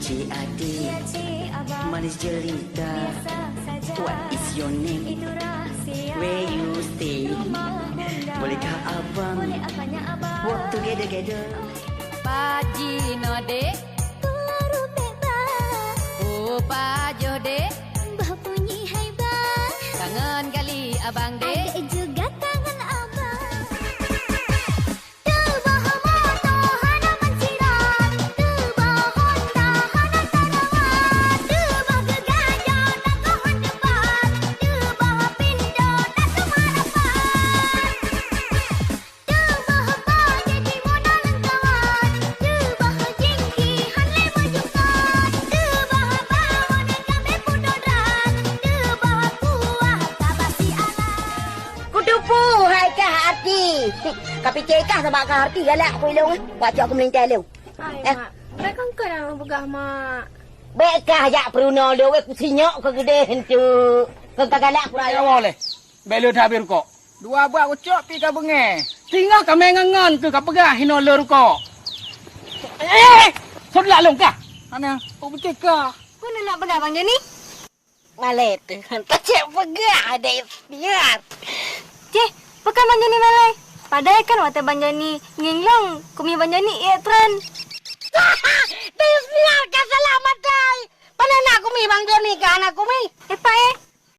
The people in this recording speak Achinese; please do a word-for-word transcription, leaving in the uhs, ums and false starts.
Cik Adi, manis jelita. What is your name? Where you stay? Bolehkah abang work together, together? Paji no dek. Turupek bang. Oh, pajoh dek. Bah punyi hai bang. Tangan kali abang dek. Adek juga tangan abang. Teuboh moto hana meusirat, teuboh Honda hana tarawat, teuboh geugajoh takoh han teupat, teuboh pindo takeumarapat, teuboh pajéh timun lam kawan, teuboh jingki han lé meujukon, teuboh bawon kabéh putôh drat, teuboh kuah kabasi alam. Kuteupeu hai kah arti. Ka picé kah sabab kah arti galak ku ilong. Baca aku melintai leu. Hai, eh? Mak. Bèk kangkon nyang peugah, Mak. Bèk kah jak peurunoe lé weh, kusinyok keu geudeh entu. Keu ka galak pura. Nyawa leh. Bèk lé that beu rukok. Dua buah ucok pi ka beungèh. Tinggai kamè ngon-ngon keu ka peugah hinoe lé rukok. Eh! Sot lak lôn kah? Hana, oh, beutôi kah? Peue neunak peugah Bang Joni? Malèe teuh, tacek peugah deh biar. Ceh, peue ka Bang Joni malèe? Padahai kan watèe Bang Joni ngieng lôn, kumi Bang Joni ék tren. Deh biar ka salah matai. Pane na kumi Bang Joni ka hana kumi? Eh, Pak, eh,